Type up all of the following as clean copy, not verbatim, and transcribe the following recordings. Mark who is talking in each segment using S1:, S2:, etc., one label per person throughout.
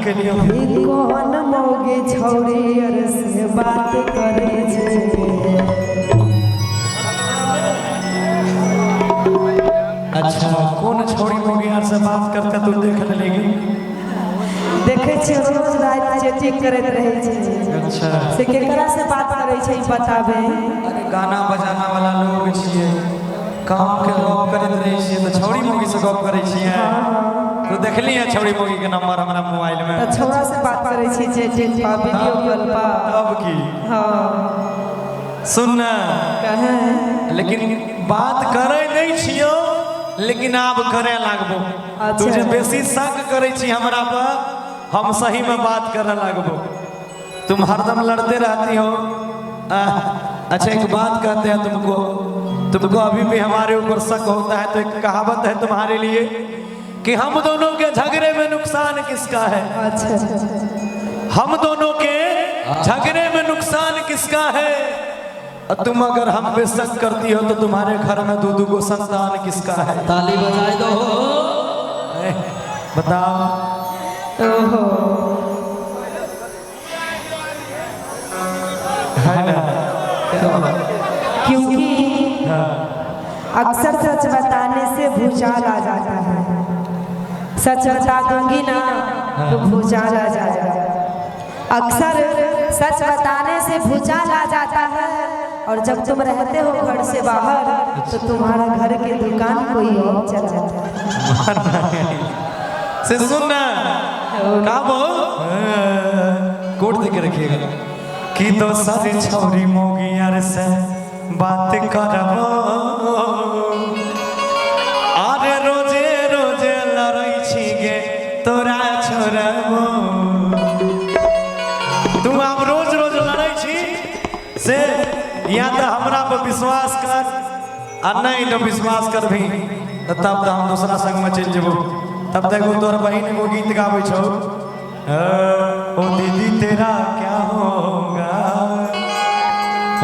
S1: Kaleo?
S2: ई कोन मौगी छौरी अर से बात करै छै?
S1: अच्छा, कोन छौड़ी मौगी आर से बात करते तू देख लेगी?
S2: देखै छियै रोज राति चैटिंग करैत रहै छै।
S1: अच्छा।
S2: से केकरा से बात करै छै, ई बताबे।
S1: अरे गाना बजाना वाला लोग छियै, काम के गप करैत रहै छियै तऽ छौड़ी मौगी से गप करै छियै। तू देखली है छौड़ी मौगी के नंबर हमरा मोबाइल में?
S2: तऽ छौड़ा से बात करै छै चैटिंग पा, वीडियो कॉल पा।
S1: तब की?
S2: हाँ।
S1: सुन ना।
S2: कहे।
S1: लेकिन बात करै नहीं छियो, लेकिन आब करे लागबो।
S2: अच्छा।
S1: तू जे बेसी शक करै छी हमरा पर, हम सही में बात करे लागबो। तुम हरदम लड़ते रहती हो। अच्छा एक बात कहते हैं तुमको, तुमको अभी भी हमारे ऊपर शक होता है तो एक कहावत है तुम्हारे लिए कि हम दोनों के झगड़े में नुकसान किसका है?
S2: अच्छा।
S1: हम दोनों के झगड़े में नुकसान किसका है? और तुम अगर हम पे शक करती हो तो तुम्हारे घर में दो दो को संतान किसका है?
S3: ताली बजाए दो।
S1: बताओ।
S2: ओहो।
S1: है ना?
S2: क्योंकि अक्सर सच बताने से भूचाल आ जाता है। सच बता दूंगी ना तो भूचाल आ जाता है। अक्सर सच बताने से भूचाल आ जाता है। और जब तुम रहते हो घर से बाहर तो तुम्हारा घर के दुकान कोई और चलाता है।
S1: से सुन ना, का बोल कोट दे के रखिएगा कि तो सारी छौरी मौगी यार से बात करबो, आरे रोजे रोजे लड़ै छी गे तोरा छोड़बो। तू आब रोज रोज लड़ै छी से या तो हमरा पर विश्वास कर आ नहीं तो विश्वास कर भी तब तो हम दूसरा संग में चलि जेबो। तब तक एगो तोहर बहिन एगो गीत गाबै छौ, ओ दीदी तेरा क्या होगा,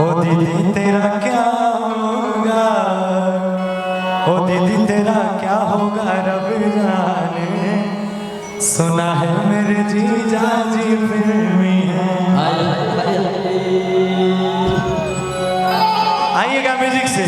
S1: ओ दीदी तेरा क्या होगा, ओ दीदी तेरा क्या होगा रब जाने, सुना है मेरे जीजा जी फिल्मी है। आइएगा म्यूजिक से।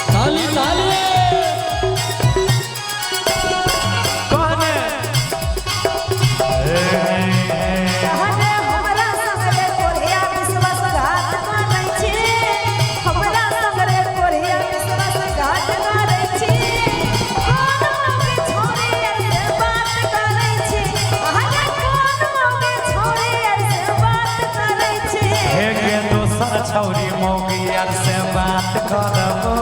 S3: ताली ताली।
S1: कौन है?
S2: कहने हमरा संगरे कोढ़िया विश्वासघात मानै छी, हमरा संगरे कोढ़िया विश्वासघात मानै छी, कोन मौगी छोड़ी ऐसे बात करै छी, अरे कोन मौगी छोड़ी ऐसे बात करै छी।
S1: हे गे दोसर छौरी मौगी आर से बात करबो,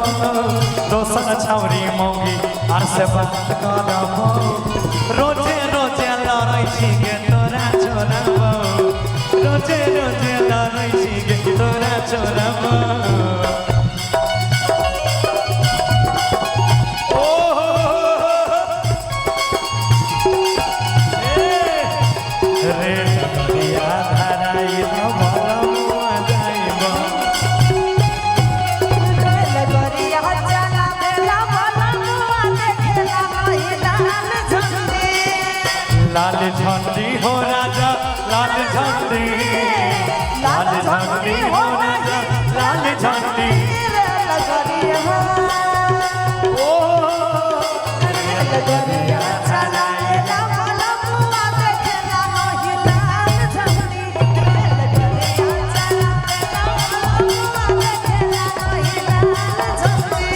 S1: दोसर छौरी मौगी आर से बात करबो, रोजे रोजे लड़ै छी गे तोरा छोड़बो, रोजे रोजे लड़ै छी गे तोरा छोड़बो। ओहो रे डगरिया धराई बलमुआ जाइब,
S2: लगरिया चलावेला बलमुआ देखेला नहीं लाल झंडी,
S1: लाल झंडी हो राजा लाल झंडी, लाल झंडी हो राजा लाल झंडी।
S2: लगरिया
S1: ओ
S2: लगरिया चलावेला बलमुआ देखेला नहीं लाल झंडी, लगरिया चलावेला बलमुआ देखेला नहीं लाल झंडी।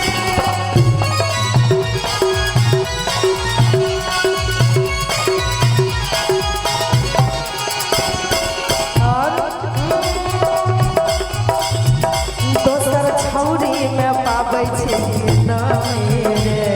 S2: और दोसर छौरी में पाबै छै नामी रे।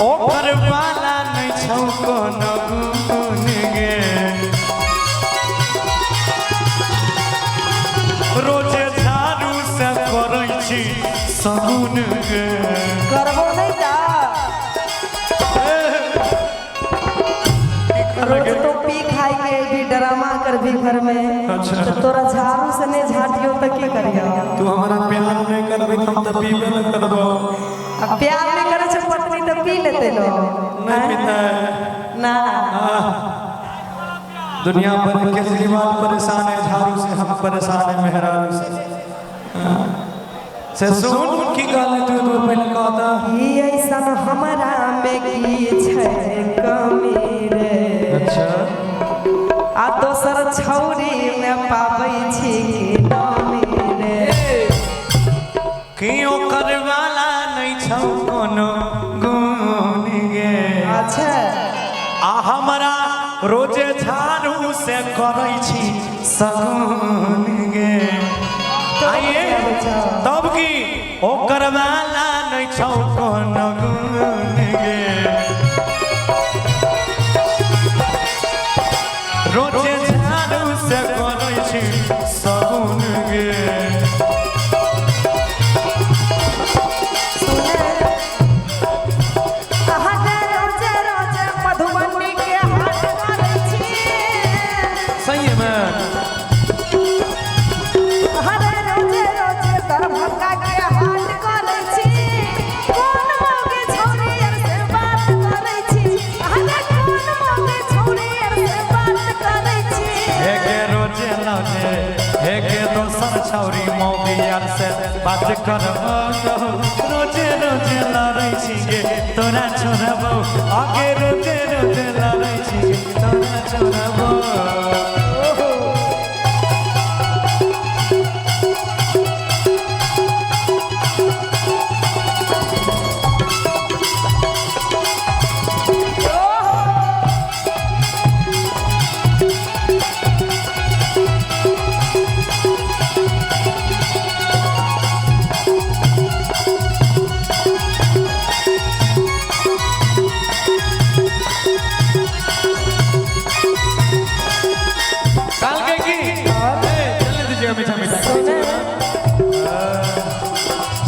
S1: ओकर वाला नहीं छौ कोनो गुण गे। रोजे झाड़ू से करै छी सगुन गे।
S2: करबो नहीं ता रोज तो पी खाई के भी ड्रामा कर भी घर में।
S1: अच्छा।
S2: तो तोरा झाड़ू से नहीं झाड़ियो तो की करियो?
S1: तू हमारा प्यार नहीं करबी हम तो पीबे न करबो।
S2: अब प्यार नहीं करे छे पत्नी तो पी लेते लोग।
S1: नहीं पीता है
S2: ना।
S1: दुनिया पर केजरीवाल परेशान है झाड़ू से, हम परेशान है मेहरारू से। से सुन की गाले तू तो पहले कहता
S2: ई ऐसन हमरा में की छै कमी रे।
S1: अच्छा।
S2: आ दोसर छौरी में पाबै छी की नमी रे।
S1: की ओकर वाला नहीं छौ कोनो गुण गे।
S2: अच्छा।
S1: आ हमरा रोजे झाड़ू से करै छी सगुन गे। आइए तब की ओकर वाला नहीं छौ कोनो गुण गे। रोजे झाड़ू से करै छी सगुन गे।
S2: मधुबनी के हाट करै छी।
S1: सही में
S2: अरे रोजे रोजे दरभंगा के हाट करै छी। कोन मौगे छौरी आर से बात करै छी। अरे कोन मौगे छौरी आर से बात करै छी।
S1: हेगे रोजे लगे हेगे दोसर छौरी मौगी आर से बात करबो। रोजे रोजे लड़ै छी गे तोरा छोड़बो। आगे रोजे रोजे लड़ै छी गे तोरा छोड़बो। काल के की चलने दीजिएगा मीठा मीठा।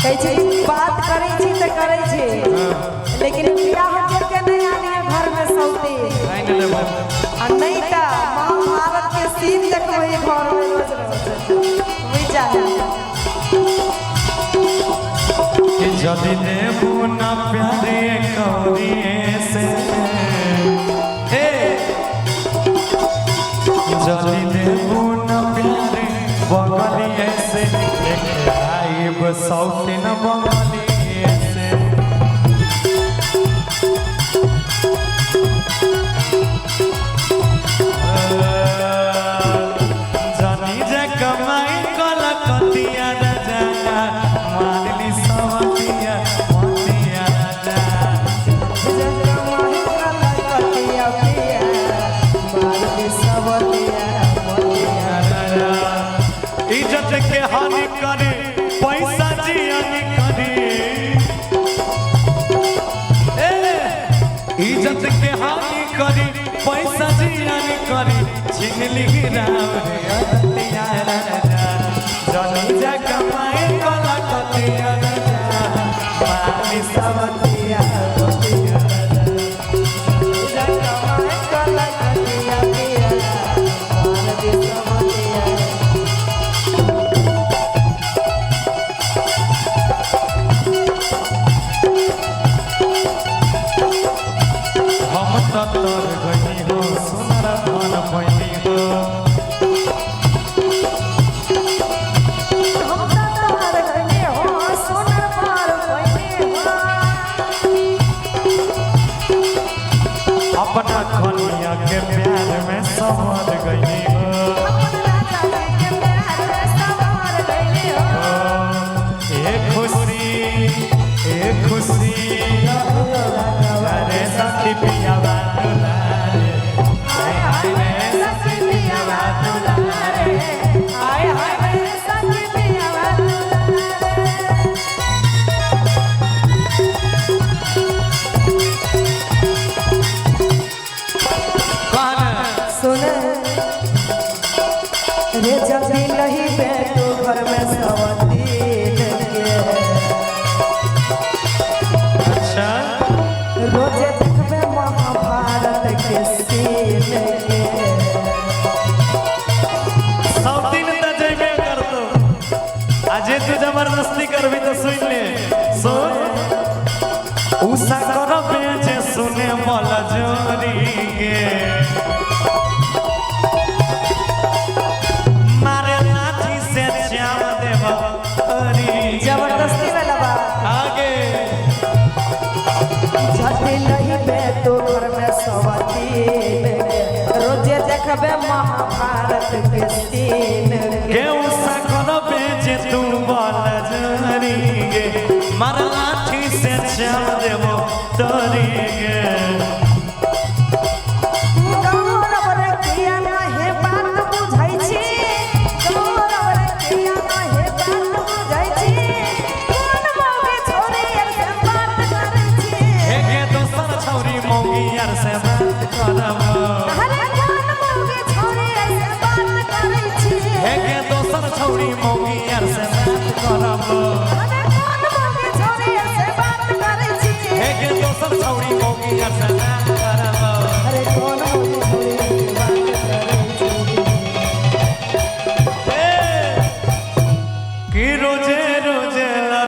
S2: कहै छै बात करै छी तऽ करै छी लेकिन बियाह करके नहीं आनिए घर में सौती। आ नहीं तऽ महाभारत के सीन देखबै घर में रोज रोज। बुझि जा
S1: कि जदि देबू ना प्यारे कौड़िए से ए जदि देबू ना प्यारे बगलिए से एक आइब सौतीन बगलिए से। जानी जे कमाई कलकतिया राजा मारली सवतिया मोतिया राजा। इज्जत के हानि करे पैसा जियानी करे ए इज्जत के हानि करे पैसा जियानी करे छीन ली राम रे अतिया राजा। जानी जा कमाए कलकतिया राजा मारली सवतिया मोतिया राजा। हम त तर गई हो सुनर धन पैनी हो।
S2: हम त तोहर गइने हो सोनर पार पैने हो।
S1: अपना कनिया के प्यार में संवर गई हो।
S2: अपन राजा जी के प्यार में संवर गइने हो।
S1: ए खुशी ए खुशी अरे सखी पिया दुलारे।
S2: हाय हाय रे सखी पिया दुलारे। हाय हाय रे सखी पिया दुलारे। रोजे देखबे महाभारत के सीन के।
S1: सब दिन त जइबे करतो, आ जे तू जबरदस्ती करबी तो सुन ले, सुन उषा करबे जे सुने वाला जोरी के, मारे लाठी से चाव देव अरी।
S2: जबरदस्ती वाला बात।
S1: आगे
S2: झट नहीं बे तो घर में सवातीन के, रोजे देखबे महाभारत के सीन के।
S1: के उषा करबे जे तू वाला जोरी के, मारे लाठी से चाव देव तोरी के।
S2: गौरव रे किया नाहे बात बुझै छी, गौरव रे किया नाहे बात बुझै छी, कोन मौगी छोरी आर से बात करै छी।
S1: हे गे दोसर छौरी मौगी यार से बात करब।
S2: अरे कोन मौगी छोरी आर से बात करै छी।
S1: हे गे दोसर छौरी मौगी यार से बात करब।
S2: अरे कोन मौगी छोरी आर से बात करै छी।
S1: हे गे दोसर छौरी मौगी यार से बात